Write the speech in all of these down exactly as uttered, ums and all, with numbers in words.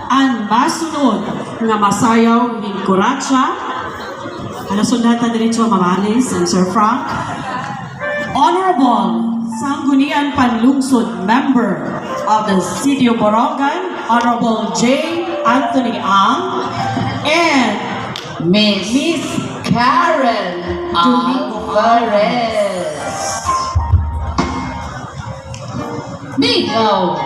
An masunod nga masayaw hin kuratsa, ano, sundan ta diretso, Ma'am Alice and Sir Frank. Honorable Sangguniang Panlungsod Member of the City of Borongan, Honorable J. Anthony Ang, and Miss Miss Karen Domingo Alvarez. Migaw.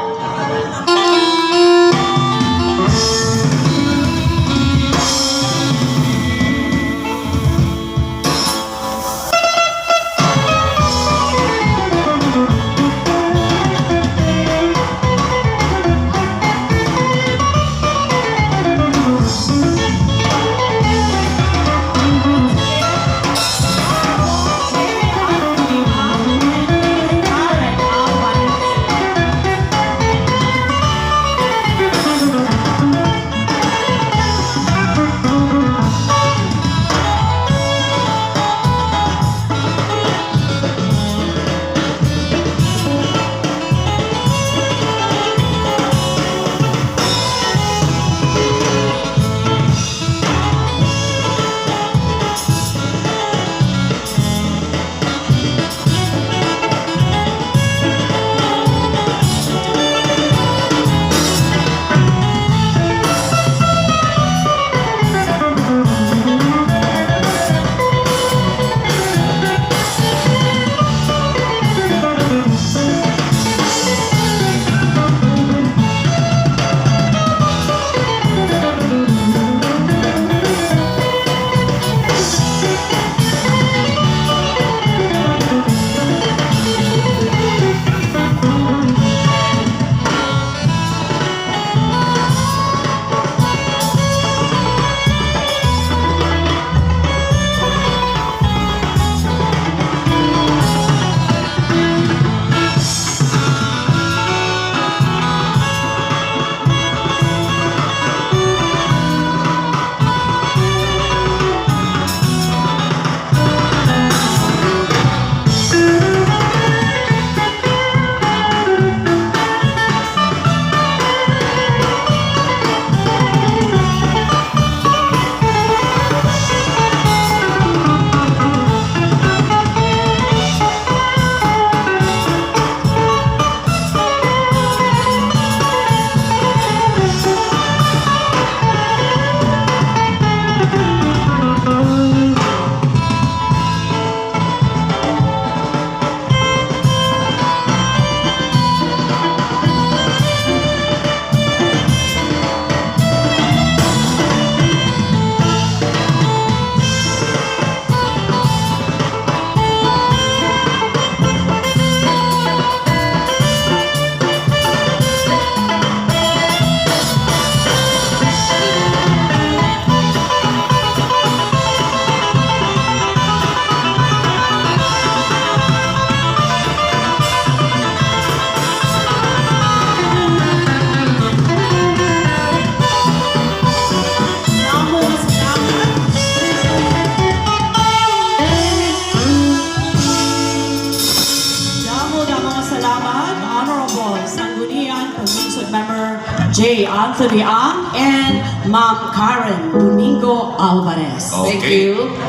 Damo, damo nga salamat, Honorable Sangguniang Panlungsod Member J. Anthony Ang and Ma'am Karen Domingo Alvarez. Thank you.